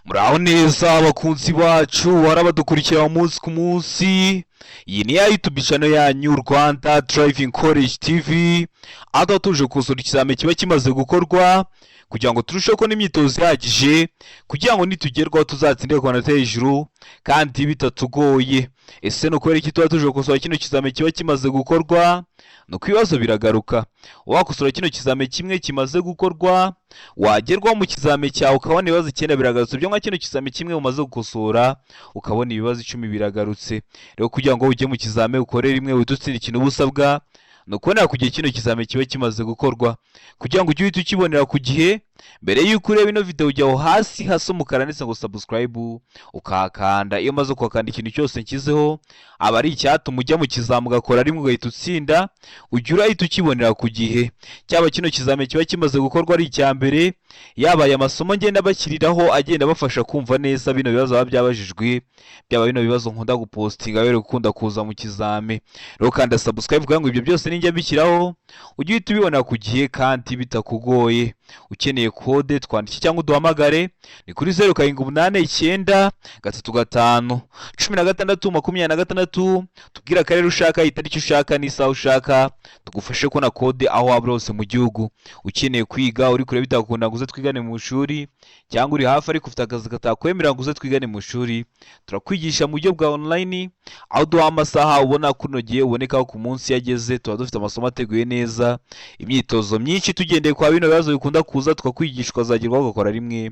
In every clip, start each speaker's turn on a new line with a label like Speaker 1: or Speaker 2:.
Speaker 1: Muraho neza abakunzi bacu, warabadukurikira umunsi ku munsi. Iyi ni ya YouTube channel yanyu, Rwanda Driving College TV, aho tuba tuje gukosora ikizamini kiba kimaze gukorwa kugira ngo turusheho kubona imyitozo ihagije, kugira ngo nitugerwaho tuzatsinde ku manota hejuru kandi bitatugoye. Ese ni ukubera iki tuba tuje gukosora kino kizamini kiba kimaze gukorwa? Ni uko ibibazo biragaruka. Wakosora kino kizamini kimwe kimaze gukorwa, wagerwaho mu kizami cyawe ukabona ibibazo 9 biragarutse. Byo nka kino kizami kimwe umaze gukosora, ukabona ibibazo 10 biragarutse. Rero kugira ngo ujye mu kizami ukore rimwe uhite utsinda, ikintu uba usabwa ni ukubonera ku gihe kino kizami kiba kimaze gukorwa, kugira ngo ujye uhita ukibonera ku gihe. Mbere y'uko ureba ino video, ujya aho hasi hasa umukara ndetse ngo "subscribe", ukahakanda. Iyo umaze kuhakanda, ikintu cyose nshyizeho aba ari icyatuma ujya mu kizami ugakora rimwe ugahita utsinda, ujya urahita ukibonera ku gihe. Cyaba kino kizami kiba kimaze gukorwa ari icya mbere, yaba aya masomo ngenda bashyiriraho agenda abafasha kumva neza bino bibazo biba byabajijwe, byaba bino bibazo nkunda gupostinga bari gukunda kuza mu kizami. Rero kanda subscribe kugira ngo ibyo byose ninjya bishyiraho ujye uhita ubibona ku gihe kandi bitakugoye. Ukeneye kode, twandike cyangwa uduhamagare, ni kuri 0789351626. Tubwire akarere ushaka, itariki ushaka n'isaha ushaka, tugufashe kubona kode aho waba uri hose mu gihugu. Ukeneye kwiga, uri kure bitakunda ngo uze twigane mu ishuri, cyangwa uri hafi ariko ufite akazi katakwemerera ngo uze twigane mu ishuri, turakwigisha mu buryo bwa online, aho duha amasaha ubona kunogeye ubonekaho ku munsi yageze. Tuba dufite amasomo ateguye neza, imyitozo myinshi tugendeye kwa bino bibazo bikunda kuza, tukakwigisha ukazagerwaho ugakora rimwe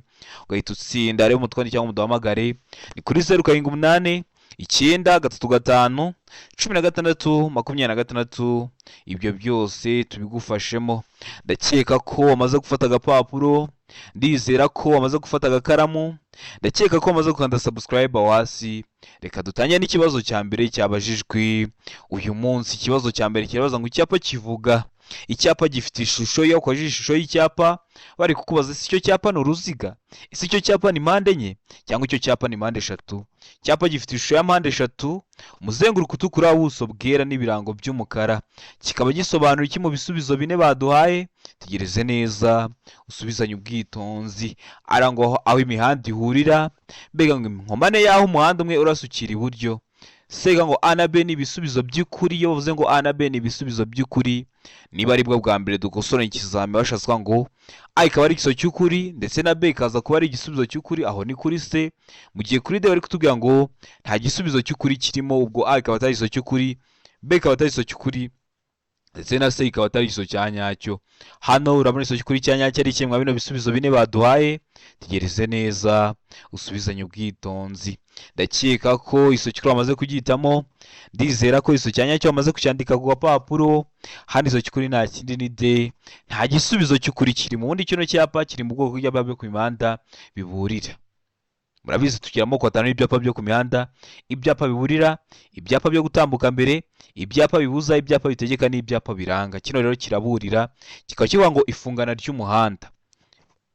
Speaker 1: ugahita utsinda. Rero mutwandike cyangwa muduhamagare, ni kuri 0789351626. Ibyo byose tubigufashemo. Ndakeka ko wamaze gufata agapapuro, ndizera ko wamaze gufata agakaramu, ndakeka ko wamaze gukanda subscribe aho hasi. Reka dutangire n'ikibazo cya mbere cyabajijwe uyu munsi. Ikibazo cya mbere kirabaza ngo: icyapa kivuga, icyapa gifite ishusho. Iyo wakojeje ishusho y'icyapa, bari kukubaza: ese icyo cyapa ni uruziga? Ese icyo cyapa ni mpande enye, cyangwa icyo cyapa ni mpande eshatu? Icyapa gifite ishusho ya mpande eshatu, umuzenguruko utukura, ubuso bwera n'ibirango by'umukara, kikaba gisobanura iki mu bisubizo bine baduhaye? Tegereze neza, usubizanye ubwitonzi. Arangwa aho imihanda ihurira, mbega ngo inkomane y'aho umuhanda umwe urasukira iburyo. Sega ngo A na B ni ibisubizo by'ukuri. Iyo bavuze ngo A na B ni ibisubizo by'ukuri, niba aribwo bwa mbere dukosora ikizami, bashatse kuvuga ngo A ikaba ari igisubizo cy'ukuri ndetse na B ikaza kuba ari igisubizo cy'ukuri, aho ni kuri C. Mu gihe kuri D bari kutubwira ngo nta gisubizo cy'ukuri kirimo, ubwo A ikaba atari igisubizo cy'ukuri, B ikaba atari igisubizo cy'ukuri, ndetse na C ikaba atari igisubizo cya nyacyo. Hano urabona igisubizo cy'ukuri cya nyacyo ari kimwe bino bisubizo bine baduhaye. Tegereze neza, usubizanye ubwitonzi. Ndakeka ko igisubizo cy'ukuri wamaze kugihitamo, ndizera ko igisubizo cya nyacyo wamaze kucyandika ku gapapuro. Hano igisubizo cy'ukuri nta kindi, ni D, nta gisubizo cy'ukuri kirimo. Ubundi kino cyapa kiri mu bwoko bw'ibyapa byo ku mihanda biburira. Murabizi, tugira amoko atanu y'ibyapa byo ku mihanda: ibyapa biburira, ibyapa byo gutambuka mbere, ibyapa bibuza, ibyapa bitegeka n'ibyapa biranga. Kino rero kiraburira, kikaba kivuga ngo ifungana ry'umuhanda.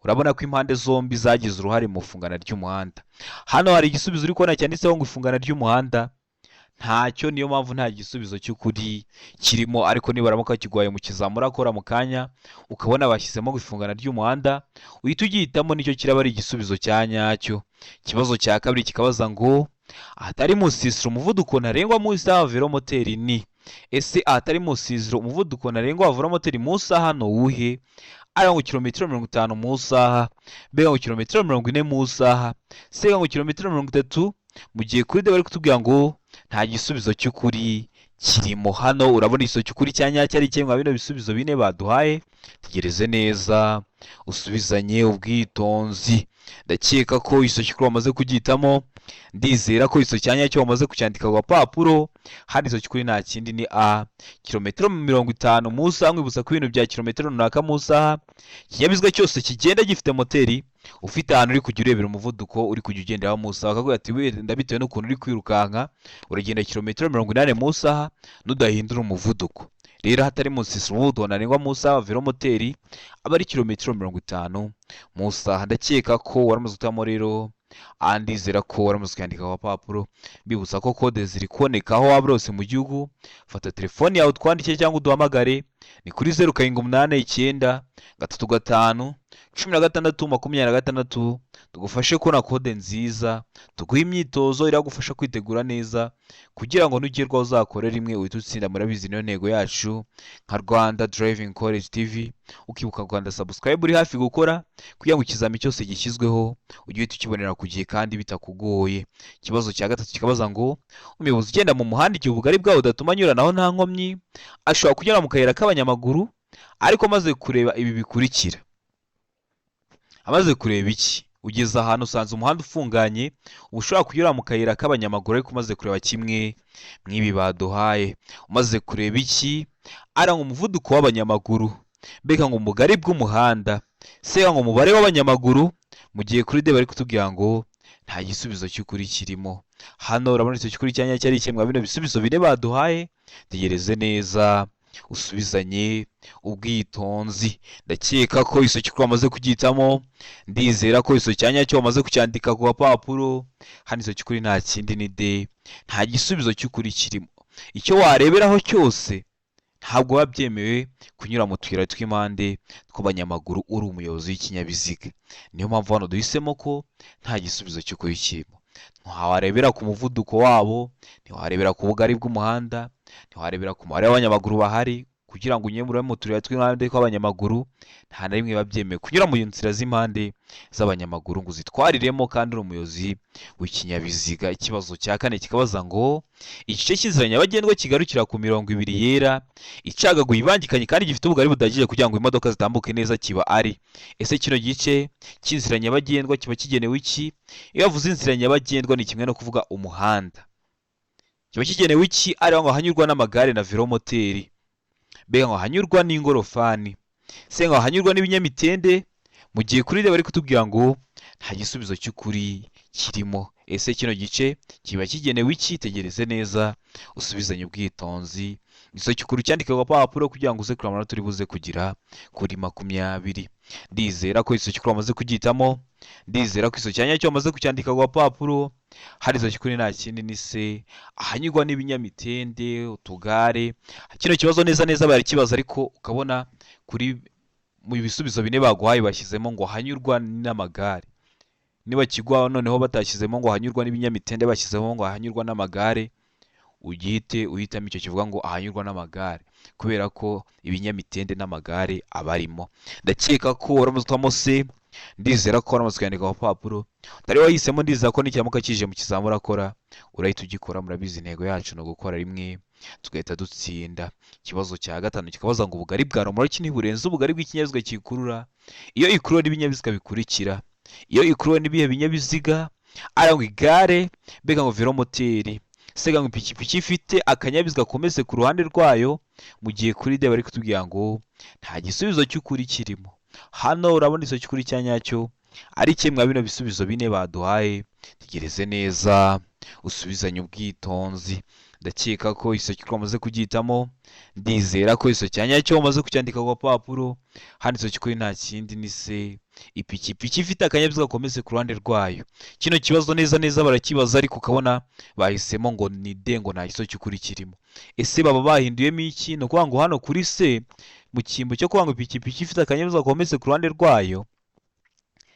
Speaker 1: Urabona ko impande zombi zagize uruhare mu ifungana ry'umuhanda. Hano hari igisubizo uri kubona cyanditseho ngo ifungana ry'umuhanda? Ntacyo. Niyo mpamvu nta gisubizo cy'ukuri kirimo. Ariko nibaramuka kiguhaye mu kizamura akora mu kanya, ukabona bashyizemo ifungana ry'umuhanda, uhita ugihitamo, nicyo kiraba ari igisubizo cya nyacyo. Ikibazo cya kabiri kikabaza ngo: ahatari mu rusisiro umuvuduko ntarengwa mu isaha wa velomoteri ni? Ese ahatari mu rusisiro umuvuduko ntarengwa wa velomoteri mu isaha ni uwuhe? A ngo kilometero 50 mu isaha, B ngo kilometero 40 mu isaha, C ngo kilometero 30, mu gihe kuri D bari kutubwira ngo nta gisubizo cy'ukuri kirimo. Hano urabona igisubizo cy'ukuri cya nyacyo ari kimwe bino bisubizo bine baduhaye. Tegereze neza, usubizanye ubwitonzi. Ndakeka ko igisubizo cy'ukuri wamaze kugihitamo, ndizera ko igisubizo cya nyacyo wamaze kucyandika ku gapapuro. Hano igisubizo cy'ukuri nta kindi, ni A, kilometero 50 mu isaha. Nkwibutsa ko ibintu bya kilometero runaka mu isaha, ikinyabiziga cyose kigenda gifite moteri, ufite ahantu uri kujya urebera umuvuduko uri kujya ugenderaho mu isaha, bakakubwira ati: wenda bitewe n'ukuntu uri kwirukanka, uragenda kilometero 80 mu isaha nudahindura umuvuduko. Rero hatari mu rusisiro umuvuduko ntarengwa mu isaha velomoteri aba ari kilometero 50 mu isaha. Ndakeka ko waramaze guhitamo rero, ndizera ko waramaze kuyandika ku gapapuro. Mbibutsa ko kode ziri kuboneka aho waba uri hose mu gihugu. Fata telefoni yawe utwandike cyangwa uduhamagare, ni kuri 078935 16 26, tugufashe kubona kode nziza, tuguhe imyitozo iragufasha kwitegura neza kugira ngo nugerwaho uzakore rimwe uhite utsinda. Murabizi, niyo ntego yacu nka Rwanda Driving College TV. Ukibuka Rwanda subscribe uri hafi gukora kugira ngo ikizami cyose gishyizweho ujye uhita ukibonera ku gihe kandi bitakugoye. Ikibazo cya gatatu kikabaza ngo: umuyobozi ugenda mu muhanda igihe ubugari bwawo budatuma anyuranaho nta nkomyi ashobora kunyura mu kayira k'abanyamaguru, ariko amaze kureba ibi bikurikira. Amaze kureba iki? Ugeze ahantu usanze umuhanda ufunganye, uba ushobora kunyura mu kayira k'abanyamaguru ariko umaze kureba kimwe mw'ibi baduhaye. Umaze kureba iki? Aranga umuvuduko w'abanyamaguru, mbega ngo ubugari bw'umuhanda, se ngo umubare w'abanyamaguru, mu gihe kuri D bari kutubwira ngo nta gisubizo cy'ukuri kirimo. Hano urabona icyo cy'ukuri cyanya cyari ikemwa bino bisubizo bine baduhaye. Tegereze neza, usubizanye ubwitonzi. Ndakeka ko iso cy'ukuri wamaze kugihitamo, ndizera ko iso cya nyacyo wamaze kucyandika ku gapapuro. Hano iso cy'ukuri nta kindi ni D, nta gisubizo cy'ukuri kirimo. Icyo wareberaho cyose, ntabwo biba byemewe kunyura mu tuyira tw'impande tw'abanyamaguru uri umuyobozi w'ikinyabiziga. Niyo mpamvu hano duhisemo ko nta gisubizo cy'ukuri kirimo. Ntiwarebera ku muvuduko wabo, ntiwarebera ku bugari bw'umuhanda, ntiwarebera ku mubare w'abanyamaguru bahari kugira ngo unyure mu tuyira tw'impande tw'abanyamaguru. Nta na rimwe biba byemewe kunyura mu nzira z'impande z'abanyamaguru ngo uzitwariremo kandi uri umuyobozi w'ikinyabiziga. Ikibazo cya kane kikabaza ngo: igice cy'inzira nyabagendwa kigarukira ku mirongo ibiri yera icagaguye ibangikanye kandi gifite ubugari budahagije kugira ngo imodoka zitambuke neza kiba ari. Ese kino gice cy'inzira nyabagendwa kiba kigenewe iki? Iyo bavuze inzira nyabagendwa ni kimwe no kuvuga umuhanda. Kiba kigenewe iki? Ari ngo hanyurwa n'amagare na velomoteri, mbega ngo hanyurwa n'ingorofani, se ngo hanyurwa n'ibinyamitende, mu gihe kuri bari kutubwira ngo nta gisubizo cy'ukuri kirimo. Ese kino gice kiba kigenewe iki? Tegereze neza, usubizanye ubwitonzi. Igisubizo cy'ukuri cyandike ku gapapuro kugira ngo uze kureba amanota uri buze kugira kuri 20. Ndizera ko igisubizo cy'ukuri wamaze kugihitamo, ndizera ko igisubizo cya nyacyo wamaze kucyandika ku gapapuro. Hari igisubizo cy'ukuri nta kindi ni se, ahanyurwa n'ibinyamitende, utugare. Kino kibazo neza neza barakibaza, ariko ukabona kuri mu bisubizo bine baguhaye bashyizemo ngo hanyurwa n'amagare. Niba kigwa noneho batashyizemo ngo hanyurwa n'ibinyamitende, bashyizemo ngo hanyurwa n'amagare, ugihite uhitamo icyo kivuga ngo ahanyurwa n'amagare, kubera ko ibinyamitende n'amagare aba arimo. Ndakeka ko waramaze guhitamo se, ndizera ko waramaze kuyandika ku papuro. Utari wahisemo, ndizera ko nikiramuka kije mu kizamura akora urahita ugikora. Murabizi, intego yacu ni ugukora rimwe tugahita dutsinda. Ikibazo cya gatanu kikabaza ngo: ubugari bwa romoroki ntiburenze ubugari bw'ikinyabiziga kikurura iyo ikuruwe n'ibinyabiziga bikurikira. Iyo ikuruwe n'ibihe binyabiziga? Arangwa igare, mbega ngo velomoteri, sega ngo ipikipiki ifite akanyabiziga kometse ku ruhande rwayo, mu gihe kuri D bari kutubwira ngo nta gisubizo cy'ukuri kirimo. Hano urabona igisubizo cy'ukuri cya nyacyo ari kimwe bino bisubizo bine baduhaye. Tegereze neza, usubizanye ubwitonzi. Ndakeka ko igisubizo cy'ukuri wamaze kugihitamo, ndizera ko igisubizo cya nyacyo wamaze kucyandika ku gapapuro. Hano igisubizo cy'ukuri nta kindi ni se, ipikipiki ifite akanyabiziga gakometse ku ruhande rwayo. Kino kibazo neza neza barakibaza, ariko ukabona bahisemo ngo ni D, ngo nta gisubizo cy'ukuri kirimo. Ese baba bahinduyemo iki? Ni ukuvuga ngo hano kuri C, mu cyimbo cyo kuvuga ngo ipikipiki ifite akanyabiziga gakometse ku ruhande rwayo,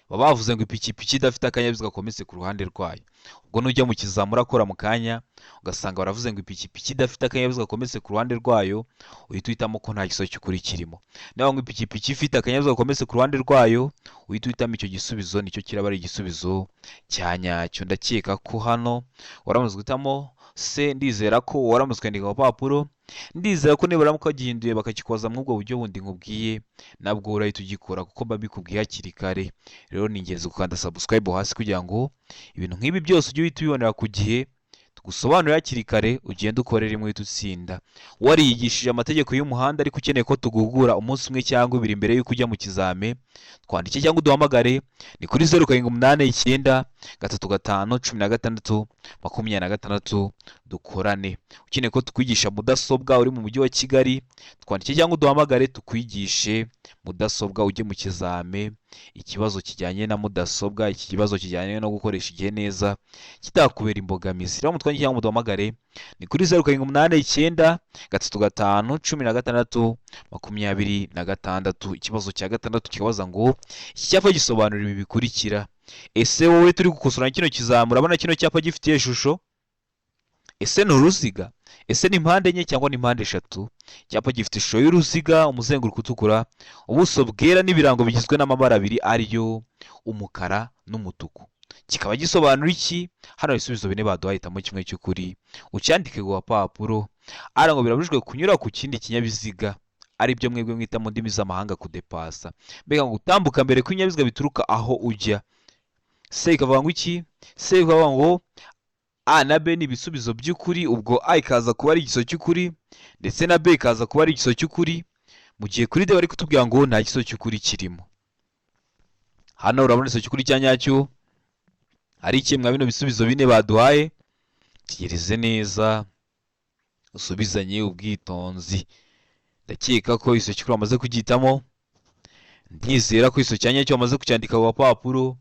Speaker 1: baba bavuze ngo ipikipiki idafite akanyabiziga gakometse ku ruhande rwayo. Ubwo nujya mu kizamura akora mu kanya ugasanga baravuze ngo ipikipiki idafite akanyabiziga gakometse ku ruhande rwayo, uhita uhitamo ko nta gisubizo cy'ukuri kirimo. Niba ngo ipikipiki ifite akanyabiziga gakometse ku ruhande rwayo, uhita uhitamo icyo gisubizo, nicyo kiraba ari igisubizo cya nyacyo. Ndakeka ko hano waramaze guhitamo se, ndizera ko waramaze kwandika ku gapapuro, ndizera ko nibaramuka bagihinduye bakakikubaza muri ubwo buryo bundi nkubwiye, nabwo urahita ugikora kuko mba mbikubwiye hakiri kare. Rero ni ingenzi gukanda subscribe hasi kugira ngo ibintu nk'ibi byose ujye uhita ubibonera ku gihe, tugusobanurire hakiri kare, ugende ukore rimwe uhite utsinda. Wariyigishije amategeko y'umuhanda ariko ukeneye ko tuguhugura umunsi umwe cyangwa ibiri mbere y'uko ujya mu kizame, twandike cyangwa uduhamagare. Ni kuri 0789. 35 16 26 dukorane. Ukeneye ko tukwigisha mudasobwa uri mu mujyi wa Kigali, twandike cyangwa uduhamagare tukwigishe mudasobwa, ujye mu kizame ikibazo kijyanye na mudasobwa, iki kibazo kijyanye no gukoresha igihe neza kitakubera imbogamizi. Rero mutwandike cyangwa muduhamagare ni kuri 0789 35 16 26. Ikibazo cya gatandatu kikabaza ngo iki cyapa gisobanura ibi bikurikira. Ese wowe turi gukosora kino kizamura, urabona kino cyapa gifitiye ishusho? Ese ni uruziga? Ese ni mpande enye cyangwa ni mpande eshatu? Icyapa gifite ishusho y'uruziga, umuzenguruko utukura, ubuso bwera n'ibirango bigizwe n'amabara abiri ariyo umukara n'umutuku. Kikaba gisobanura iki? Hano ibisubizo bine baduhaye, hitamo kimwe cy'ukuri ucyandike ku gapapuro. Ara ngo birabujijwe kunyura ku kindi kinyabiziga, ari byo mwebwe mwita mu ndimi z'amahanga kudepasa, mbega ngo gutambuka mbere kw'ibinyabiziga bituruka aho ujya. Se ikavuga ngo iki? Se ikavuga ngo A na B ni ibisubizo by'ukuri, ubwo A ikaza kuba ari igisubizo cy'ukuri ndetse na B ikaza kuba ari igisubizo cy'ukuri, mu gihe kuri D bari kutubwira ngo nta gisubizo cy'ukuri kirimo. Hano urabona igisubizo cy'ukuri cya nyacyo ari iki mwa bino bisubizo bine baduhaye? Tegereze neza usubizanye ubwitonzi. Ndakeka ko igisubizo cy'ukuri wamaze kugihitamo, ndizera ko igisubizo cya nyacyo wamaze kucyandika ku gapapuro.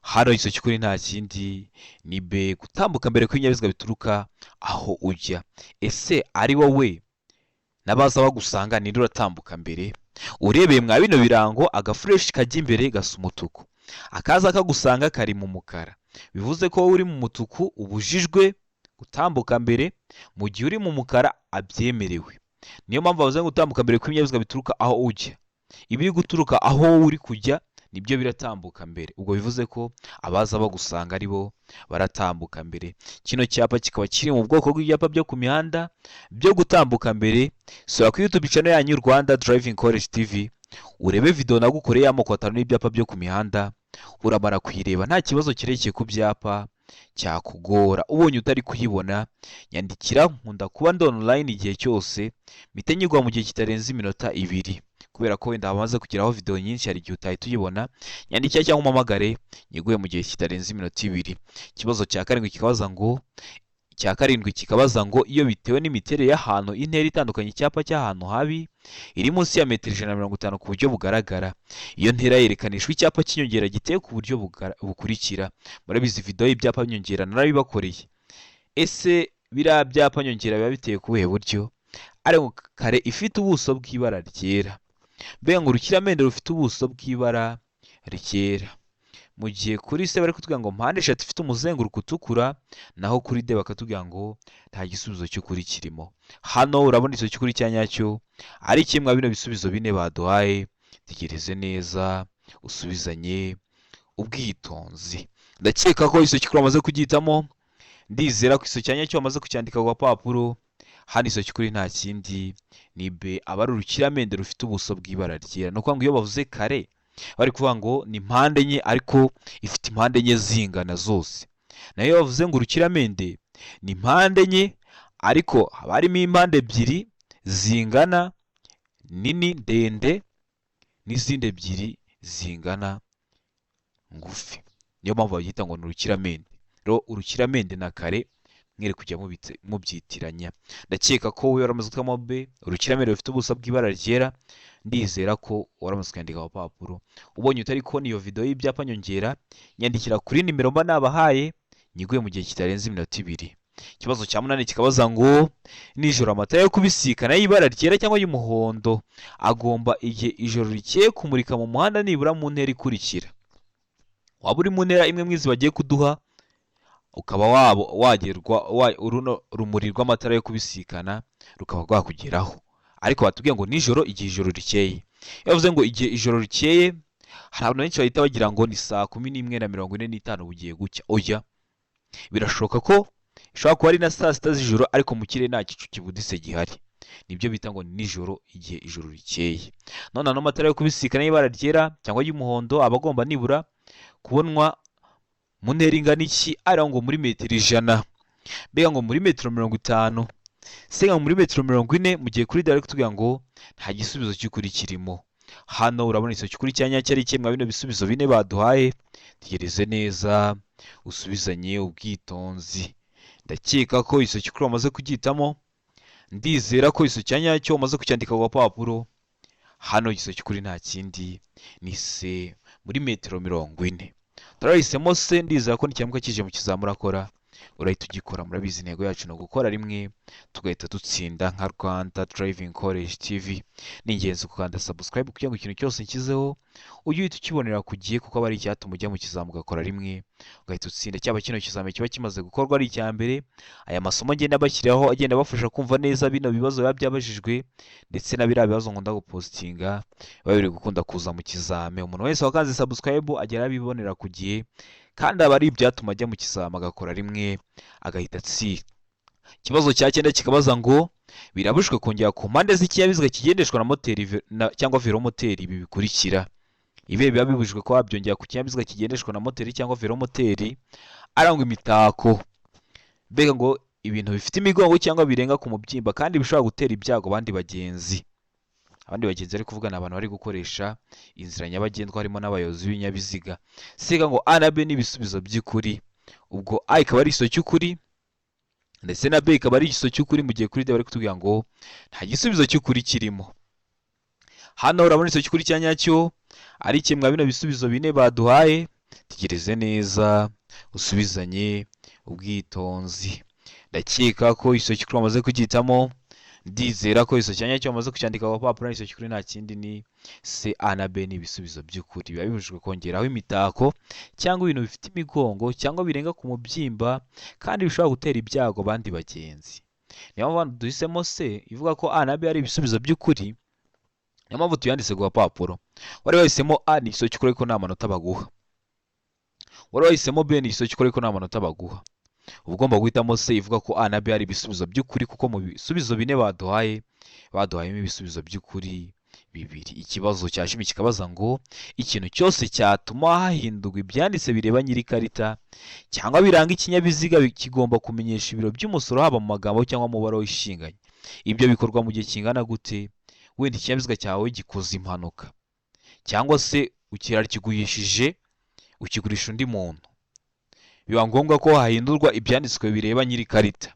Speaker 1: Hano igisubizo cy'ukuri nta kindi ni B, gutambuka mbere kw'ibinyabiziga bituruka aho ujya. Ese ari wowe n'abaza bagusanga ninde uratambuka mbere? Urebeye mwa bino birango, agafureshi kajya imbere gasa umutuku, akaza kagusanga kari mu mukara, bivuze ko wowe uri mu mutuku ubujijwe gutambuka mbere, mu gihe uri mu mukara abyemerewe. Niyo mpamvu bavuze ngo gutambuka mbere kw'ibinyabiziga bituruka aho ujya. Ibiri guturuka aho wowe uri kujya nibyo biratambuka mbere, ubwo bivuze ko abaza bagusanga ari bo baratambuka mbere. Kino cyapa kikaba kiri mu bwoko bw'ibyapa byo ku mihanda byo gutambuka mbere. Sura kuri YouTube channel yanyu Rwanda Driving College TV, urebe video nagukoreye y'amoko atanu y'ibyapa byo ku mihanda. Uramara kuyireba nta kibazo cyerekeye ku byapa cyakugora. Ubonye utari kuyibona, nyandikira, nkunda kuba ndi online igihe cyose, mpite nyigwa mu gihe kitarenze iminota 2, kubera ko wenda hamaze kugeraho video nyinshi, hari igihe utahita uyibona. Nyandikira cyangwa umpamagare nyiguhe mu gihe kitarenze iminota 2. Ikibazo cya karindwi kikabaza ngo, icya karindwi kikabaza ngo iyo bitewe n'imiterere y'ahantu, intera itandukanye icyapa cy'ahantu habi iri munsi ya metero 150 ku buryo bugaragara, iyo ntera yerekanishwa icyapa cy'inyongera giteye ku buryo bukurikira. Murabizi video y'ibyapa nyongera narabibakoreye. Ese biriya byapa nyongera biba biteye ku buhe buryo? Ariko kare ifite ubuso bw'ibara ryera, mbega ngo urukiramende rufite ubuso bw'ibara ryera, mu gihe kuri C bari kutubwira ngo mpande eshatu ifite umuzenguruko utukura, naho kuri D bakatubwira ngo nta gisubizo cy'ukuri kirimo. Hano urabona igisubizo cy'ukuri cya nyacyo ari kimwe mwa bino bisubizo bine baduhaye. Tegereze neza usubizanye ubwitonzi. Ndakeka ko igisubizo cy'ukuri wamaze kugihitamo, ndizera ko igisubizo cya nyacyo wamaze kucyandika ku gapapuro. Hano igisubizo cy'ukuri nta kindi ni B, aba ari urukiramende rufite ubuso bw'ibara ryera. Ni ukuvuga ngo iyo bavuze kare bari kuvuga ngo ni mpande enye, ariko ifite impande enye zingana zose. Nayo iyo bavuze ngo urukiramende ni mpande enye, ariko haba harimo impande ebyiri zingana nini ndende n'izindi ebyiri zingana ngufi. Niyo mpamvu babyita ngo ni urukiramende. Rero urukiramende na kare mwere kujya mubyitiranya. Ndakeka ko wowe waramaze guhitamo B, urukiramende rufite ubuso bw'ibara ryera. Ndizera ko waramaze kwandika ku papuro. Ubonye utari kubona iyo video y'ibyapa nyongera, nyandikira kuri nimero mba nabahaye nyiguhe mu gihe kitarenze iminota 2. Ikibazo cya munani kikabaza ngo nijoro amatara yo kubisikana y'ibara ryera cyangwa y'umuhondo agomba igihe ijoro rikeye kumurika mu muhanda nibura mu ntera ikurikira. Waba uri mu ntera imwe mwizi bagiye kuduha, ukaba waba wagerwa runo rumuri rw'amatara yo kubisikana rukaba rwakugeraho, ariko batubwiye ngo nijoro igihe ijoro rikeye. Iyo bavuze ngo igihe ijoro rikeye, hari abantu benshi bahita bagira ngo ni saa 11:45 bugiye gucya. Oya, birashoboka ko ishobora kuba ari na saa 6 z'ijoro, ariko mu kirere nta gicu kibuditse gihari. Nibyo bita ngo ni nijoro igihe ijoro rikeye. None ano matara yo kubisikana y'ibara ryera cyangwa y'umuhondo aba agomba nibura kubonwa mu ntera ingana iki? Ari ngo muri metero 100, mbega ngo muri metero 50, se ngo muri metero 40, mu gihe kuri D bari kutubwira ngo nta gisubizo cy'ukuri kirimo. Hano urabona icyo cy'ukuri cya nyacyo ari ikihe mwa bino bisubizo bine baduhaye? Tegereze neza, usubizanye ubwitonzi. Ndakeka ko icyo cy'ukuri wamaze kugihitamo, ndizera ko icyo cya nyacyo wamaze kucyandika ku gapapuro. Hano igisubizo cy'ukuri nta kindi, ni C, muri metero 40. Turahisemo C, ndizera ko nikiramuka kije mu kizamini urakora, urahita ugikora. Murabizi, intego yacu ni ugukora rimwe tugahita dutsinda nka Rwanda Driving College TV. Ni ingenzi gukanda subscribe kugira ngo ikintu cyose nshyizeho ujye uhita ukibonera ku gihe, kuko aba ari icyatuma ujya mu kizami ugakora rimwe ugahita utsinda. Cyaba kino kizami kiba kimaze gukorwa ari icya mbere, aya masomo ngenda bashyiraho agenda abafasha kumva neza bino bibazo biba byabajijwe, ndetse na biriya bibazo nkunda gupostinga biba biri gukunda kuza mu kizami. Umuntu wese wakanze subscribe agera abibonera ku gihe, kandi aba ari ibyatuma ajya mu kizami agakora rimwe agahita atsinda. Ikibazo cya cyenda kikabaza ngo: birabujijwe kongera ku mpande z'ikinyabiziga kigendeshwa na moteri cyangwa velomoteri ibi bikurikira. Ibi biba bibujijwe kuba wabyongera ku kinyabiziga kigendeshwa na moteri cyangwa velomoteri arangwa imitako, mbega ngo ibintu bifite imigongo cyangwa birenga ku mubyimba kandi bishobora gutera ibyago abandi bagenzi. Abandi bagenzi bari kuvuga ni abantu bari gukoresha inzira nyabagendwa, harimo n'abayobozi b'ibinyabiziga. Siga ngo A na B ni ibisubizo by'ukuri. Ubwo A ikaba ari igisubizo cy'ukuri ndetse na B ikaba ari igisubizo cy'ukuri, mu gihe kuri D bari kutubwira ngo nta gisubizo cy'ukuri kirimo. Hano urabona igisubizo cy'ukuri cya nyacyo ari kimwe mwa bino bisubizo bine baduhaye. Tegereze neza, usubizanye ubwitonzi. Ndakeka ko igisubizo cy'ukuri wamaze kugihitamo, ndizera ko igisubizo cya nyacyo wamaze kucyandika ku gapapuro. Igisubizo cy'ukuri nta kindi, ni C. A na B ni ibisubizo by'ukuri. Biba bibujijwe kongeraho imitako cyangwa ibintu bifite imigongo cyangwa birenga ku mubyimba kandi bishobora gutera ibyago abandi bagenzi. Niyo mpamvu duhisemo C ivuga ko A na B ari ibisubizo by'ukuri, niyo mpamvu tuyanditse ku gapapuro. Wari wahisemo A, ni igisubizo cy'ukuri ariko nta manota baguha. Wari wahisemo B, ni igisubizo cy'ukuri ariko nta manota baguha. Uba ugomba guhitamo C ivuga ko A na B ari ibisubizo by'ukuri, kuko mu bisubizo bine baduhaye, baduhayemo ibisubizo by'ukuri bibiri. Ikibazo cya 10 kikabaza ngo: ikintu cyose cyatuma hahindurwa ibyanditse bireba nyir'ikarita cyangwa biranga ikinyabiziga kigomba kumenyesha ibiro by'umusoro, haba mu magambo cyangwa mu baruwa ishinganye. Ibyo bikorwa mu gihe kingana gute? Wenda ikinyabiziga cyawe gikoze impanuka, cyangwa se ukiragurishije, ukigurisha undi muntu, biba ngombwa ko hahindurwa ibyanditswe bireba nyir'ikarita.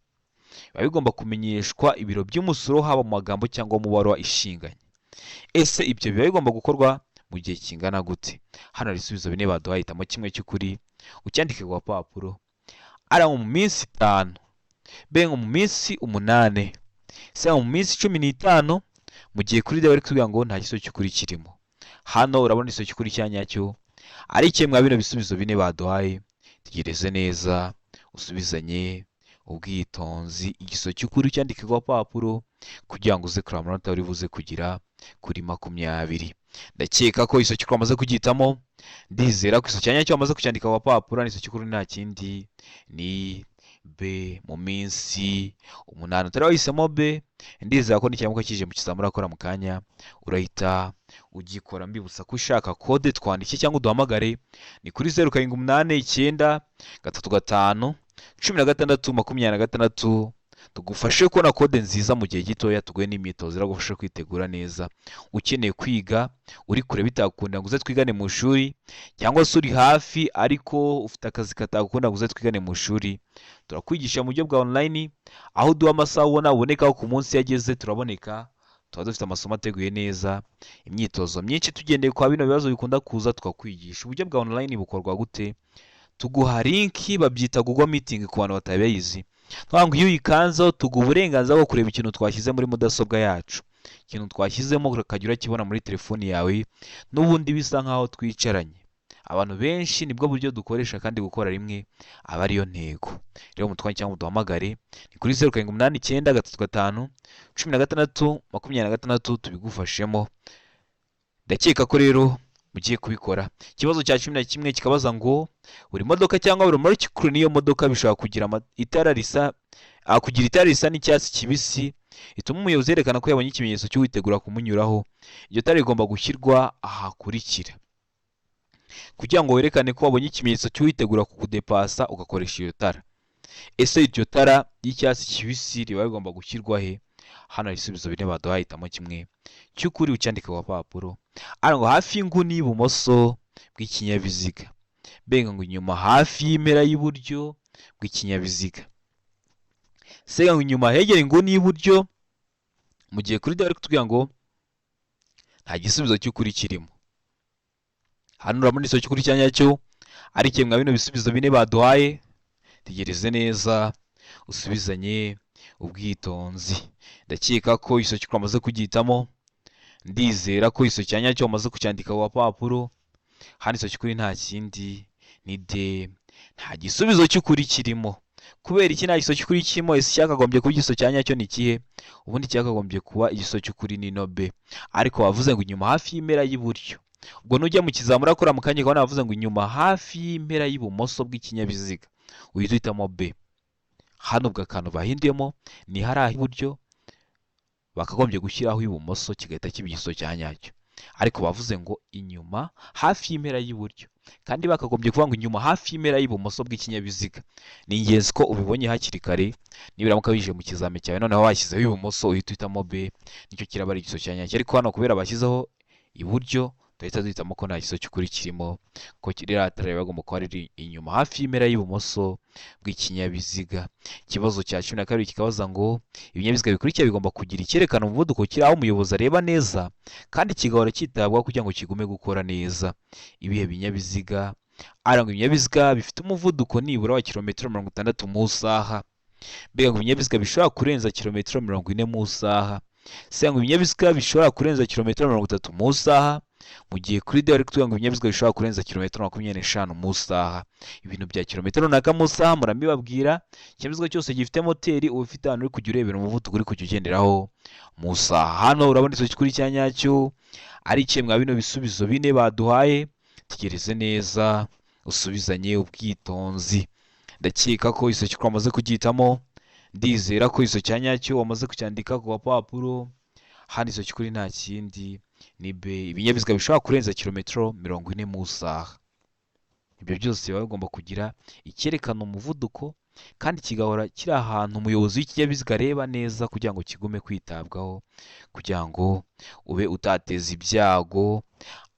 Speaker 1: Biba bigomba kumenyeshwa ibiro by'umusoro haba mu magambo cyangwa mu baruwa ishinganye. Ese ibyo biba bigomba gukorwa mu gihe kingana gute? Hano hari ibisubizo bine baduhaye, hitamo kimwe cy'ukuri ucyandike ku gapapuro. Ari mu minsi 5, B ngo mu minsi 8, C mu minsi 15, mu gihe kuri D bari kutubwira ngo nta gisubizo cy'ukuri kirimo. Hano urabona igisubizo cy'ukuri cya nyacyo ari kimwe mwa bino bisubizo bine baduhaye. Tegereze neza, usubizanye ubwitonzi, igisubizo cy'ukuri ucyandike ku gapapuro kugira ngo uze kureba amanota uri buze kugira kuri 20. Ndakeka ko igisubizo cy'ukuri wamaze kugihitamo, ndizera ko igisubizo cya nyacyo wamaze kucyandika ku gapapuro. Igisubizo cy'ukuri nta kindi, ni B, mu minsi 8. Utari wahisemo B, ndizera ko nikiramuka kije mu kizamini urakora mu kanya urahita ugikora. Mbibutsa ko ushaka kode twandike cyangwa uduhamagare, ni kuri 0789351626, tugufashe kubona kode nziza mu gihe gitoya, tuguhe n'imyitozo iragufasha kwitegura neza. Ukeneye kwiga uri kure bitakunda ngo uze twigane mu ishuri, cyangwa se uri hafi ariko ufite akazi katagukunda ngo uze twigane mu ishuri, turakwigisha mu buryo bwa online, aho uduha amasaha ubona ubonekaho ku munsi yageze turaboneka. Tuba dufite amasomo ateguye neza, imyitozo myinshi tugendeye kwa bino bibazo bikunda kuza, tukakwigisha. Uburyo bwa online bukorwa gute? Tuguha link, babyita Google Meeting ku bantu batabizi. Ngo iyo uyikanzeho tuguha uburenganzira bwo kureba ikintu twashyize muri mudasobwa yacu, ikintu twashyizemo ukajya urakibona muri telefoni yawe n'ubundi bisa nkaho twicaranye. Abantu benshi nibwo buryo dukoresha, kandi gukora rimwe aba ariyo ntego. Rero mutwandikire cyangwa muduhamagare, ni kuri 0789351626, tubigufashemo. Ndakeka ko rero mugiye kubikora. Ikibazo cya 11 kikabaza ngo: buri modoka cyangwa buri molecule n'iyo modoka bishobora kugira itara risa kugira itara risa n'icyatsi kibisi rituma umuyobozi yerekana ko yabonye ikimenyetso cy'uwitegura kumunyuraho. Iryo tara rigomba gushyirwa ahakurikira. Kugira ngo werekane ko wabonye ikimenyetso cy'uwitegura kukudepasa, ugakoresha iryo tara. Ese iryo tara ry'icyatsi kibisi riba rigomba gushyirwa he? Hano hari ibisubizo bine baduhaye, hitamo kimwe cy'ukuri ucyandike ku gapapuro. Hano ngo hafi y'inguni y'ibumoso bw'ikinyabiziga, B ngo inyuma hafi y'impera y'iburyo bw'ikinyabiziga, C ngo inyuma hegera inguni y'iburyo, mu gihe kuri D bari kutubwira ngo nta gisubizo cy'ukuri kirimo. Hano urabona igisubizo cy'ukuri cya nyacyo ari kimwe mwa bino bisubizo bine baduhaye. Tegereze neza, usubizanye ubwitonzi. Ndakeka ko igisubizo cy'ukuri wamaze kugihitamo, ndizera ko igisubizo cya nyacyo wamaze kucyandika ku gapapuro. Hano igisubizo cy'ukuri nta kindi, ni D, nta gisubizo cy'ukuri kirimo. Kubera iki nta gisubizo cy'ukuri kirimo? Ese icyakagombye kuba igisubizo cya nyacyo ni ikihe? Ubundi cyakagombye kuba igisubizo cy'ukuri ni no B, ariko bavuze ngo inyuma hafi y'impera y'iburyo. Ubwo nujya mu kizamura urakora mu kanya ukabona bavuze ngo inyuma hafi y'impera y'ibumoso bw'ikinyabiziga, uhita uhitamo B. Hano ubwo akantu bahinduyemo ni hariya iburyo bakagombye gushyiraho ibumoso, kigahita kiba igisubizo cya nyacyo, ariko bavuze ngo inyuma hafi y'impera y'iburyo, kandi bakagombye kuvuga ngo inyuma hafi y'impera y'ibumoso bw'ikinyabiziga. Ni ingenzi ko ubibonye hakiri kare. Nibiramuka bije mu kizami cyawe noneho bashyizeho ibumoso, uhita uhitamo B, nicyo kiraba ari igisubizo cya nyacyo. Ariko hano kubera bashyizeho iburyo, duhita duhitamo ko nta gisubizo cy'ukuri kirimo, ko ririya tara riba rigomba kuba riri inyuma hafi y'impera y'ibumoso bw'ikinyabiziga. Ikibazo cya 12 kikabaza ngo ibinyabiziga bikurikira bigomba kugira icyerekana umuvuduko kiri aho umuyobozi areba neza kandi kigahora cyitabwaho kugira ngo kigume gukora neza. Ibihe binyabiziga? Arangwa ibinyabiziga bifite umuvuduko nibura wa kilometero 60 mu isaha, mbega ngo ibinyabiziga bishobora kurenza kilometero 40 mu isaha, se ngo ibinyabiziga bishobora kurenza kilometero 30 mu isaha, mu gihe kuri D bari kutubwira ngo ibinyabiziga bishobora kurenza kilometero 25 mu isaha. Ibintu bya kilometero runaka mu isaha murabibabwira. Ikinyabiziga cyose gifite moteri uba ufite ahantu uri kujya urebera umuvuduko uri kujya ugenderaho mu isaha. Hano urabona igisubizo cy'ukuri cya nyacyo ari ikihe mwa bino bisubizo bine baduhaye? Tegereze neza, usubizanye ubwitonzi. Ndakeka ko igisubizo cy'ukuri wamaze kugihitamo, ndizera ko igisubizo cya nyacyo wamaze kucyandika ku gapapuro. Hano igisubizo cy'ukuri nta kindi, ni B, ibinyabiziga bishobora kurenza kilometero 40 mu isaha. Ibyo byose biba bigomba kugira icyerekana umuvuduko kandi kigahora kiri ahantu umuyobozi w'ikinyabiziga areba neza kugira ngo kigume kwitabwaho, kugira ngo ube utateza ibyago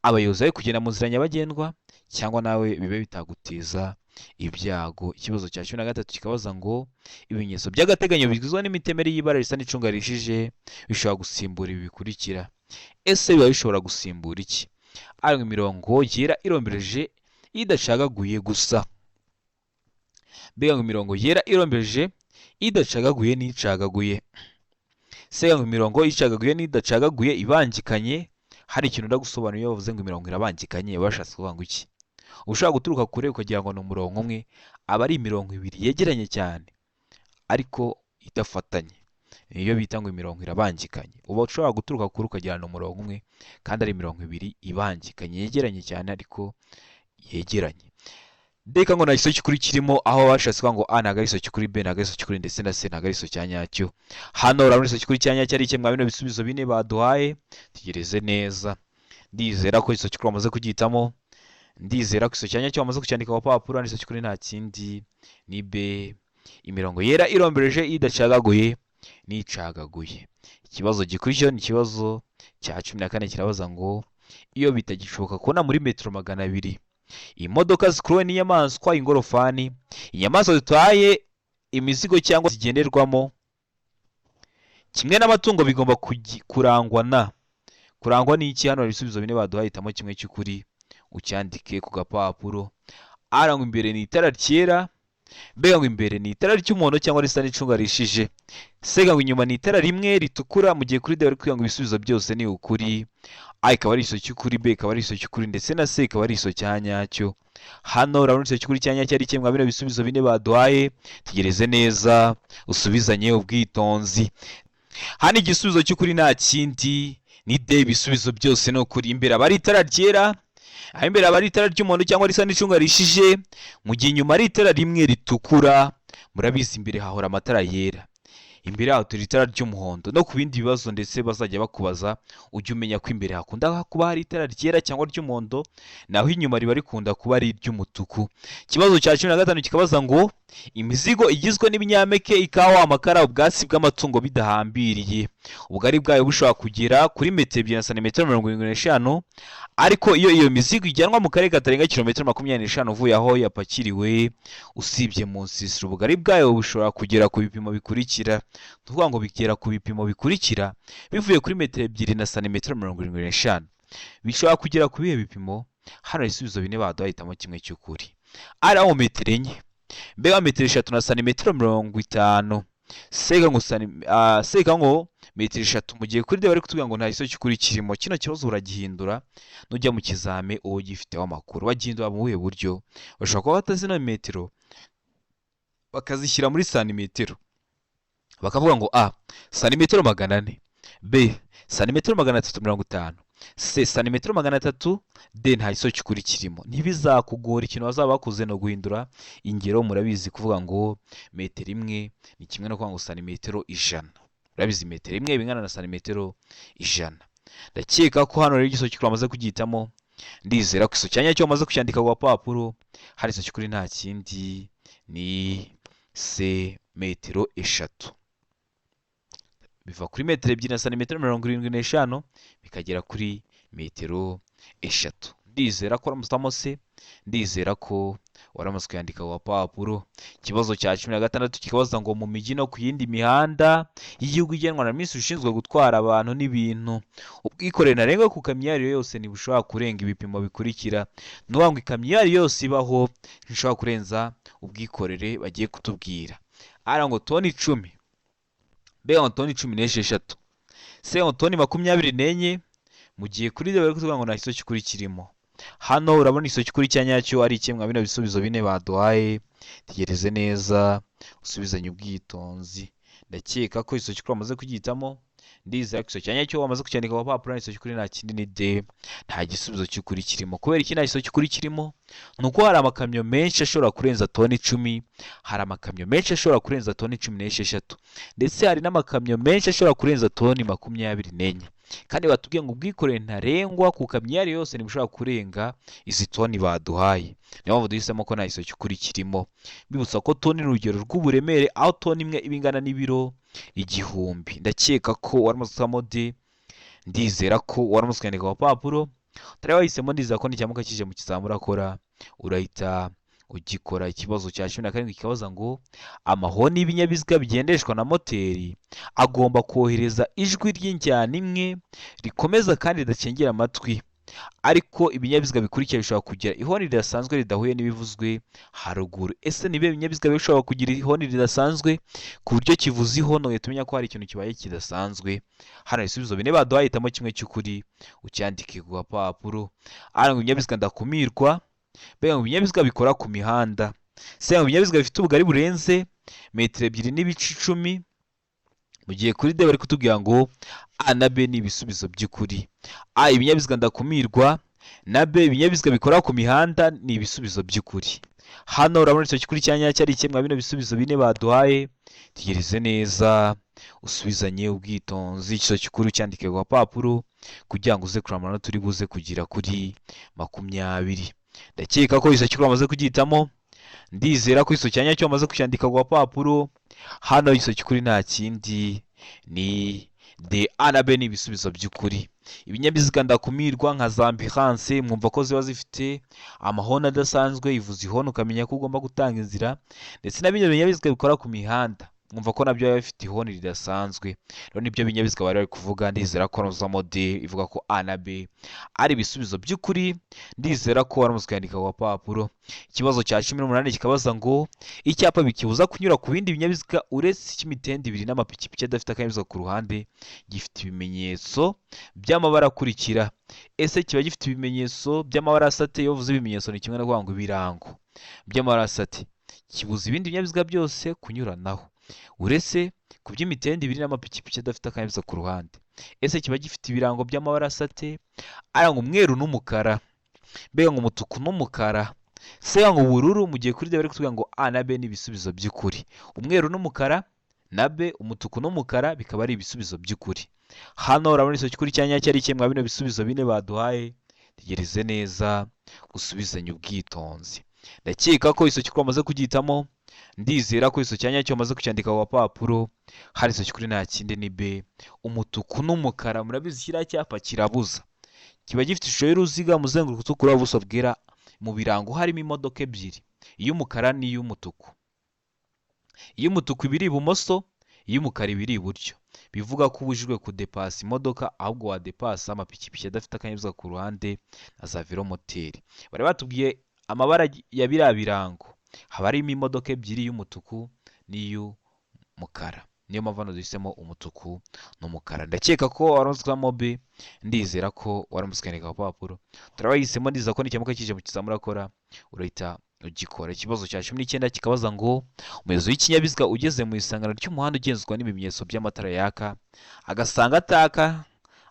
Speaker 1: abayobozi bari kugenda mu nzira nyabagendwa, cyangwa nawe bibe bitaguteza ibyago. Ikibazo cya 13 kikabaza ngo ibimenyetso by'agateganyo bigizwe n'imitemeri y'ibara risa n'icunga rihishije bishobora gusimbura ibi bikurikira. Ese biba bishobora gusimbura iki? Ariko imirongo yera irombereje idacagaguye gusa, mbega ngo imirongo yera irombereje idacagaguye n'icagaguye, se ngo imirongo icagaguye n'idacagaguye ibangikanye. Hari ikintu ndagusobanuriye, iyo bavuze ngo imirongo irabangikanye baba bashatse kuvuga ngo iki? Ushobora guturuka kure ukagira ngo ni umurongo umwe, aba ari imirongo ibiri yegeranye cyane ariko idafatanye, niyo bita ngo imirongo irabangikanye. Uba ushobora guturuka kure ukagira ngo ni umurongo umwe kandi ari imirongo ibiri ibangikanye yegeranye cyane ariko yegeranye. Reka ngo nta gisubizo cy'ukuri kirimo, aho bashatse kuvuga ngo A ntabwo ari igisubizo cy'ukuri, B ntabwo ari igisubizo cy'ukuri, ndetse na C ntabwo ari igisubizo cya nyacyo. Hano urabona igisubizo cy'ukuri cya nyacyo ari iki mwa bino bisubizo bine baduhaye? Tegereze neza, ndizera ko igisubizo cy'ukuri wamaze kugihitamo, ndizera ko igisubizo cya nyacyo wamaze kucyandika ku gapapuro. Igisubizo cy'ukuri nta kindi, ni B, imirongo yera irombereje idacagaguye n'icagaguye. Ikibazo gikurikiyeho ni ikibazo cya 14, kirabaza ngo iyo bitagishoboka kubona muri metero 200 imodoka zikuruwe n'inyamaswa, ingorofani, inyamaswa zitwaye imizigo cyangwa zigenderwamo kimwe n'amatungo bigomba kurangwa na kurangwa n'iki? Hano hari ibisubizo bine baduhaye, hitamo kimwe cy'ukuri ucyandike ku gapapuro. Arangwa imbere ni itara ryera, mbega ngo imbere ni itara ry'umuhondo cyangwa risa n'icunga rihishije, sega ngo inyuma ni itara rimwe ritukura, mu gihe kuri D bari kuvuga ngo ibisubizo byose ni ukuri. A ikaba ari igisubizo cy'ukuri, B ikaba ari igisubizo cy'ukuri, ndetse na C ikaba ari igisubizo cya nyacyo. Hano urabona igisubizo cy'ukuri cya nyacyo ari kimwe mwa bino bisubizo bine baduhaye. Tegereze neza, usubizanye ubwitonzi. Hano igisubizo cy'ukuri nta kindi, ni D, ibisubizo byose ni ukuri. Imbere aba ari itara ryera, aho imbere aba ari itara ry'umuhondo cyangwa risa n'icunga rihishije, mu gihe inyuma ari itara rimwe ritukura. Murabizi imbere hahora amatara yera. Imbere yaho turi itara ry'umuhondo. No ku bindi bibazo ndetse bazajya bakubaza, ujye umenya ko imbere hakunda kuba hari itara ryera cyangwa ry'umuhondo, naho inyuma riba rikunda kuba ari iry'umutuku. Ikibazo cya 15 kikabaza ngo imizigo igizwe n'ibinyampeke, ikawa, amakara, ubwatsi bw'amatungo bidahambiriye, ubugari bwayo bushobora kugera kuri metero 2 na santimetero 75, ariko iyo iyo mizigo ijyanwa mu karere katarenga kilometero 25 uvuye aho yapakiriwe, usibye mu nsisiro, ubugari bwayo bushobora kugera ku bipimo bikurikira. Ni ukuvuga ngo bigera ku bipimo bikurikira bivuye kuri metero 2 na santimetero 75, bishobora kugera ku bihe bipimo? Hano ibisubizo bine baduha, hitamo kimwe cy'ukuri. Ari aho metero 4, mbega metero 3 na santimetero 50, sega ngo metero 3. Mu gihe kuri D bari kutubwira ngo nta gisubizo cy'ukuri kirimo. Kino kibazo uragihindura nujya mu kizame uba ugifiteho amakuru. Bagihindura mu buhe buryo? Bashobora kuba batazi zino metero, bakazishyira muri santimetero, bakavuga ngo A santimetero 400, B santimetero 350, C santimetero 300, D nta gisubizo cy'ukuri kirimo. Ntibizakugora, ikintu bazaba bakoze ni uguhindura ingero. Murabizi, kuvuga ngo metero 1 ni kimwe no kuvuga ngo santimetero 100. Urabizi, metero 1 bingana na santimetero 100. Ndakeka ko hano rero igisubizo cy'ukuri wamaze kugihitamo. Ndizera ko igisubizo cya nyacyo wamaze kucyandika ku gapapuro. Hari igisubizo cy'ukuri, nta kindi, ni C, metero 3. Biva kuri metero 2 na santimetero 75 bikagera kuri metero 3. Ndizera ko waramutse se, ndizera ko waramaze kuyandika ku gapapuro. Ikibazo cya 16 kikabaza ngo mu mijyi no ku yindi mihanda y'igihugu igenwa na minisitiri ushinzwe gutwara abantu n'ibintu, ubwikorere ntarengwa ku kamyo iyo ari yo yose ntibushobora kurenga ibipimo bikurikira. Ni ukuvuga ngo ikamyo iyo ari yo yose ibaho ntishobora kurenza ubwikorere bagiye kutubwira. Ara ngo toni 10, mbega ngo toni 16, se ngo toni 24. Mu gihe kuri D bari kutubwira ngo nta gisubizo cy'ukuri kirimo. Hano urabona igisubizo cy'ukuri cya nyacyo ari kimwe bino bisubizo bine baduhaye. Tegereze neza, usubizanye ubwitonzi. Ndakeka ko igisubizo cy'ukuri wamaze kugihitamo. Ndizera ko igisubizo cya nyacyo wamaze kucyandika ku gapapuro. Igisubizo cy'ukuri nta kindi, ni D, nta gisubizo cy'ukuri kirimo. Kubera iki nta gisubizo cy'ukuri kirimo? Ni uko hari amakamyo menshi ashobora kurenza toni 10, hari amakamyo menshi ashobora kurenza toni 16, ndetse hari n'amakamyo menshi ashobora kurenza toni 24. Kandi batubwiye ngo ubwikorere ntarengwa ku kamyo iyo ari yo yose ntibushobora kurenga izi toni baduhaye. Niyo mpamvu duhisemo ko nta gisubizo cy'ukuri kirimo. Mbibutsa ko toni ni urugero rw'uburemere, aho toni 1 iba ingana n'ibiro 1000. Ndakeka ko waramaze guhitamo D. Ndizera ko waramaze kwandika ku gapapuro. Utari wahisemo, ndizera ko nicyamuka kije mu kizamini urakora, urahita ugikora. Ikibazo cya 17 kikabaza ngo amahoni y'ibinyabiziga bigendeshwa na moteri agomba kohereza ijwi ry'injyana imwe rikomeza kandi ridacengera amatwi, ariko ibinyabiziga bikurikira bishobora kugira ihoni ridasanzwe ridahuye n'ibivuzwe haruguru. Ese ni ibihe binyabiziga bishobora kugira ihoni ridasanzwe, ku buryo kivuza ihono uhita umenya ko hari ikintu kibaye kidasanzwe? Hano ibisubizo bine baduhaye, hitamo kimwe cy'ukuri ucyandike ku gapapuro. Hano ngo ibinyabiziga ndakumirwa, mbega ngo ibinyabiziga bikora ku mihanda, se ngo ibinyabiziga bifite ubugari burenze metero 2.10. Mu gihe kuri D bari kutubwira ngo A na B ni ibisubizo by'ukuri. A ibinyabiziga ndakumirwa, na B ibinyabiziga bikora ku mihanda ni ibisubizo by'ukuri. Hano urabona icyo cy'ukuri cya nyacyo ari kimwe bino bisubizo bine baduhaye. Tegereze neza, usubizanye ubwitonzi, icyo cy'ukuri ucyandike ku gapapuro kugira ngo uze kureba amanota uri buze kugira kuri 20. Ndakeka ko icyo cy'ukuri wamaze kugihitamo. Ndizera ko icyo cya nyacyo wamaze kucyandika ku gapapuro. Hano icyo cy'ukuri nta kindi, ni D. A na B ni ibisubizo by'ukuri. Ibinyabiziga ndakumirwa nka za ambulance, mwumva ko ziba zifite amahoni adasanzwe, ivuza ihoni ukamenya ko ugomba gutanga inzira, ndetse na bino binyabiziga bikora ku mihanda, mwumva ko nabyo biba bifite ihoni ridasanzwe. Rero nibyo binyabiziga bari bari kuvuga. Ndizera ko waramuzamo D ivuga ko A na B ari ibisubizo by'ukuri. Ndizera ko waramaze kuyandika ku gapapuro. Ikibazo cya 18 kikabaza ngo icyapa bikibuza kunyura ku bindi binyabiziga uretse icy'imitende ibiri n'amapikipiki adafite akanyabiziga ku ruhande gifite ibimenyetso by'amabara akurikira. Ese kiba gifite ibimenyetso by'amabara asate? Iyo uvuze ibimenyetso ni kimwe no kuvuga ngo ibirango by'amabara asate. Kibuza ibindi binyabiziga byose kunyuranaho uretse ku by'imitende ibiri n'amapikipiki adafite akanyabiziga ku ruhande. Ese kiba gifite ibirango by'amabara asate? Aranga umweru n'umukara, mbega ngo umutuku n'umukara, se ngo ubururu. Mu gihe kuri D bari kutubwira ngo A na B ni ibisubizo by'ukuri, umweru n'umukara na B umutuku n'umukara bikaba ari ibisubizo by'ukuri. Hano urabona igisubizo cy'ukuri cya nyacyo ari kimwe bino bisubizo bine baduhaye. Tegereze neza usubizanye ubwitonzi. Ndakeka ko igisubizo cy'ukuri wamaze kugihitamo, ndizera ko igisubizo cya nyacyo wamaze kucyandika ku gapapuro. Hari igisubizo cy'ukuri nta kindi ni B umutuku n'umukara. Murabizi kiriya cyapa kirabuza, kiba gifite ishusho y'uruziga, umuzenguruko utukura, ubuso bwera, mu birango harimo imodoka ebyiri, iy'umukara n'iy'umutuku. Iy'umutuku iba iri ibumoso, iy'umukara iba iri iburyo, bivuga ko ubujijwe kudepasa imodoka, ahubwo wadepasa amapikipiki adafite akanyabiziga ku ruhande na za velomoteri. Bari batubwiye amabara ya biriya birango, haba harimo imodoka ebyiri, iy'umutuku n'iy'umukara, niyo mpamvu hano duhisemo umutuku n'umukara. Ndakeka ko waramutse B, ndizera ko waramutse ukandika ku gapapuro. Turabahisemo, ndizera ko nikiramuka kije mu kizamini urakora urahita ugikora. Ikibazo cya 19 kikabaza ngo umuyobozi w'ikinyabiziga ugeze mu isangano ry'umuhanda ugenzurwa n'ibimenyetso by'amatara yaka agasanga ataka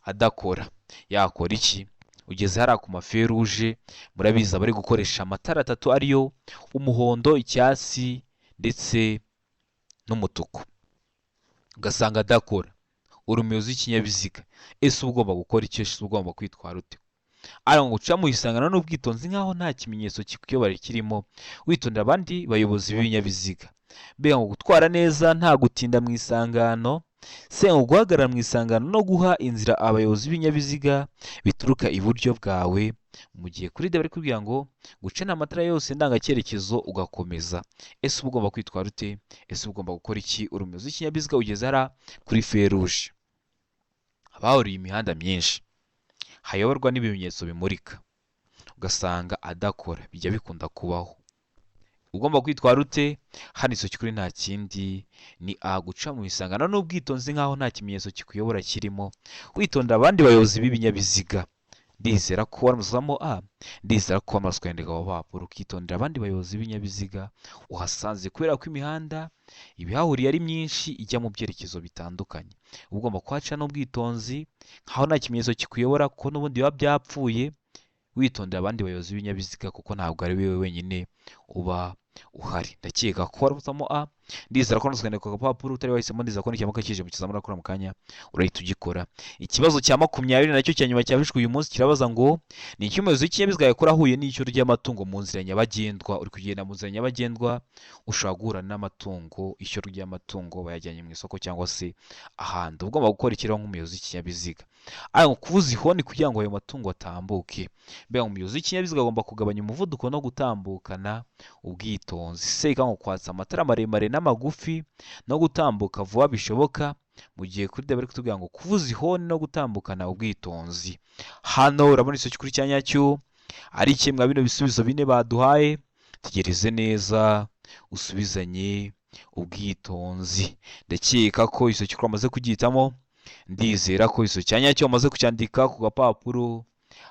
Speaker 1: adakora, yakora iki? Ugeze hariya ku maferuje, murabizi abari gukoresha amatara atatu ariyo umuhondo, icyatsi ndetse n'umutuku, ugasanga adakora. Uri umuyobozi w'ikinyabiziga, ese uba ugomba gukora iki? Ese uba ugomba kwitwara ute? Ariko ngo uca mu isangano n'ubwitonzi nk'aho nta kimenyetso kikuyobora kirimo, witondera abandi bayobozi b'ibinyabiziga. Mbega ngo gutwara neza nta gutinda mu isangano, se ngo guhagarara mu isangano no guha inzira abayobozi b'ibinyabiziga bituruka iburyo bwawe, mu gihe kuri D bari kubwira ngo gucana amatara yose ndangacyerekezo ugakomeza. Ese uba ugomba kwitwara ute? Ese uba ugomba gukora iki? Uri umuyobozi w'ikinyabiziga ugeze hariya kuri feruje, haba hahuriye imihanda myinshi hayoborwa n'ibimenyetso bimurika, ugasanga adakora, bijya bikunda kubaho. Ugomba kwitwara ute? Hano igisubizo cy'ukuri nta kindi ni A guca mu isangano n'ubwitonzi nk'aho nta kimenyetso kikuyobora kirimo, witondera abandi bayobozi b'ibinyabiziga. Ndizera ko waramuzamo A, ndizera ko wamaze kwandika ku gapapuro, ukitondera abandi bayobozi b'ibinyabiziga uhasanze, kubera ko imihanda ibihahuriye ari myinshi ijya mu byerekezo bitandukanye. Uba ugomba kuhaca n'ubwitonzi nkaho nta kimenyetso kikuyobora, kuko n'ubundi biba byapfuye, witondera abandi bayobozi b'ibinyabiziga kuko ntabwo ari wowe wenyine uba uhari. Ndakeka ko waramuzamo A, ndizera ko wamaze kwandika ku gapapuro. Utari wahisemo, ndizera ko nikiramuka kije mu kizamini urakora mu kanya urahita ugikora. Ikibazo cya 20 nacyo cya nyuma cyabajijwe uyu munsi kirabaza ngo ni iki umuyobozi w'ikinyabiziga yakora ahuye n'ishyo ry'amatungo mu nzira nyabagendwa? Uri kugenda mu nzira nyabagendwa, ushobora guhura n'amatungo, ishyo ry'amatungo bayajyanye mu isoko cyangwa se ahandi. Uba ugomba gukora iki rero nk'umuyobozi w'ikinyabiziga? Ariko kuvuza ihoni kugira ngo ayo matungo atambuke. Mbega umuyobozi w'ikinyabiziga agomba kugabanya umuvuduko no gutambukana ubwitonzi. Se ngo kwatsa amatara maremare n'amagufi no gutambuka vuba bishoboka, mu gihe kuri D bari kutubwira ngo kuvuza ihoni no gutambukana ubwitonzi. Hano urabona igisubizo cy'ukuri cya nyacyo ari kimwe bino bisubizo bine baduhaye. Tegereze neza usubizanye ubwitonzi. Ndakeka ko igisubizo cy'ukuri wamaze kugihitamo, ndizera ko igisubizo cya nyacyo wamaze kucyandika ku gapapuro.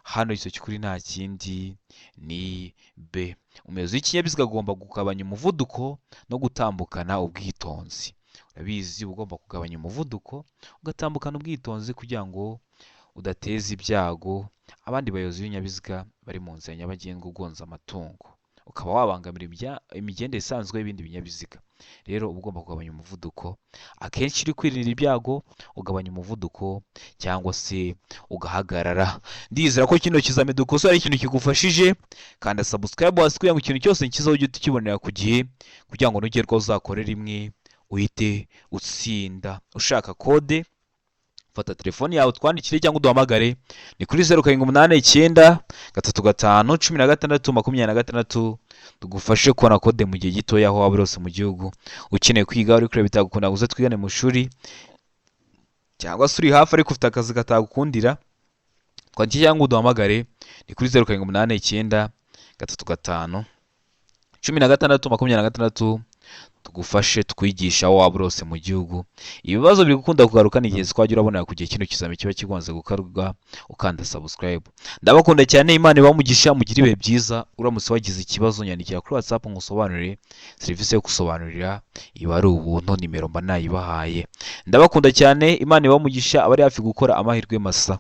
Speaker 1: Hano igisubizo cy'ukuri nta kindi ni B. Umuyobozi w'ikinyabiziga agomba kugabanya umuvuduko no gutambukana ubwitonzi. Urabizi uba ugomba kugabanya umuvuduko ugatambukana ubwitonzi kugira ngo udateza ibyago abandi bayobozi b'ibinyabiziga bari mu nzira nyabagendwa ugonze amatungo, ukaba wabangamira imigendere isanzwe y'ibindi binyabiziga. Rero uba ugomba kugabanya umuvuduko, akenshi uri kwirinda ibyago ugabanya umuvuduko cyangwa se ugahagarara. Ndizera ko kino kizami dukosora ari ikintu kigufashije. Kanda subscribe hasi kugira ngo ikintu cyose nkizaho ujye ukibonera ku gihe, kugira ngo nugerwaho uzakore rimwe uhite utsinda. Ushaka kode, fata telefoni yawe twandikire cyangwa uduhamagare, ni kuri 0789351626, tugufashe kubona kode mu gihe gitoya aho waba uri hose mu gihugu. Ukeneye kwiga, uri kureba bitagukunda, uze twigane mu ishuri, cyangwa se uri hafi ariko ufite akazi katagukundira, twandikire cyangwa uduhamagare, ni kuri 0789351626, tugufashe twigisha aho waba uri hose mu gihugu. Ibibazo biri gukunda kugaruka, ni ingenzi ko wajya urabonera ku gihe kino kizami kiba kibanze gukorwa ukanda subscribe. Ndabakunda cyane, Imana ibahe umugisha, mugire ibihe byiza. Uramutse wagize ikibazo nyandikira kuri WhatsApp ngusobanurire, serivisi yo gusobanurira iba ari ubuntu, nimero mba nayibahaye. Ndabakunda cyane, Imana ibahe umugisha, abari hafi gukora amahirwe masa.